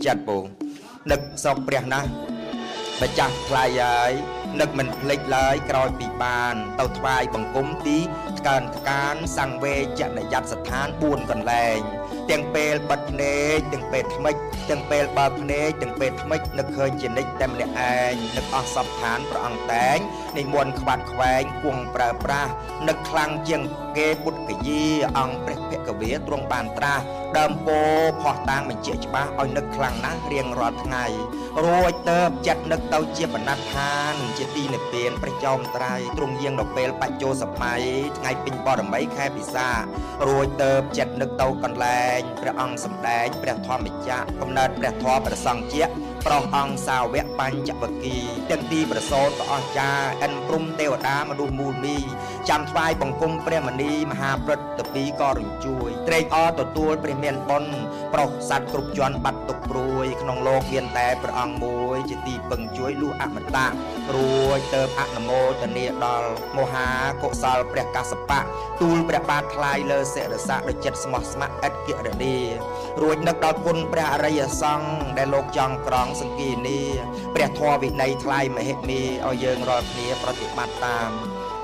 ចិត្តពូនឹកស្រុកព្រះណាស់ម្ចាស់ថ្លៃហើយនឹកមិនភ្លេចឡើយក្រោយពីបាន ទៅថ្វាយបង្គំទីថ្កើនថ្កានសង្វេជនយត្តស្ថាន4កន្លែងទាំងពេលបិទភ្នែកទាំងពេលថ្មិចទាំងពេលបើកភ្នែកទាំងពេលថ្មិចនឹកឃើញជានិច្ចតែម្នាក់ឯងនឹកអស់សពឋានព្រះអង្គតែងនិមន្តខ្វាត់ខ្វែងគង់ប្រើប្រាស់នឹកខ្លាំងជាងគេពុទ្ធកយាអង្គព្រះភគវាទ្រង់បានត្រាស់ដើមពោផោះតាងបញ្ជាក់ច្បាស់ឲ្យនឹកខ្លាំងណាស់រៀងរាល់ថ្ងៃរួចទៅចិត្តនឹកទៅជាបណដ្ឋានជាទីនិព្វានព្រះចោមត្រៃទ្រង់យាងដល់ពេលបច្ចោសម័យថ្ងៃពេញបរមីខែពិសារួចទៅចិត្តនឹកទៅកន្លែងព្រះអង្គសម្ដែងព្រះធម្មចក្រកំណើតព្រះធម៌ព្រះសង្ឃជាប្រោះអង្គសាវកបញ្ចវគិទាំងទីប្រសូតក៏អស្ចារ្យអិនព្រំទេវតាមនុស្សមូលមីចាំថ្វាយបង្គំព្រះមនីមហាព្រឹទ្ធពីក៏រញ្ជួយត្រេកអរទទួលព្រះមានបុណ្យប្រុសសត្វគ្រប់ជាន់បាត់ទុកព្រួយក្នុងលោកមានតែព្រះអង្គមួយជាទីពឹងជួយលុះអមតៈរួចទៅអនុមោទនាដល់មហាកុសលព្រះកសបៈទូលព្រះបាទថ្លាយលើសិរស័កដោយចិត្តស្មោះស្ម័គ្រឥតគិរនីរួចនឹកដល់គុណព្រះអរិយសង្ឃដែលលោកចង់ក្រងសង្គីនីព្រះធម៌វិន័យថ្លៃមហិមាឲ្យយើងរាល់គ្នាប្រតិបត្តិតាម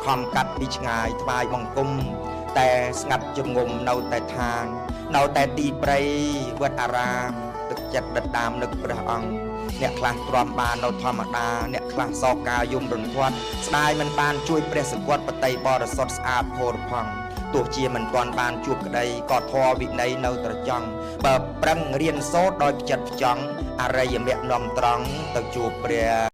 ខំកាត់ពីឆ្ងាយថ្វាយបង្គំតែស្ងាត់ជំងំនៅតែឋាននៅតែទីព្រៃវត្តអារាមទឹកចិត្តដិតដាមនឹកព្រះអង្គអ្នកខ្លះទ្រាំបាននៅធម្មតាអ្នកខ្លះសោកាយំរន្ធត់ស្ដាយមិនបានជួយព្រះសកលបតីបរិសុទ្ធស្អាតផូរផង់ទោះជាមិនទាន់បានជួបក្តីក៏ធម៌វិន័យនៅត្រចង់បើប្រឹងរៀនសូត្រដោយផ្ចិតផ្ចង់អរិយមគ្គនាំត្រង់ទៅជួបព្រះ។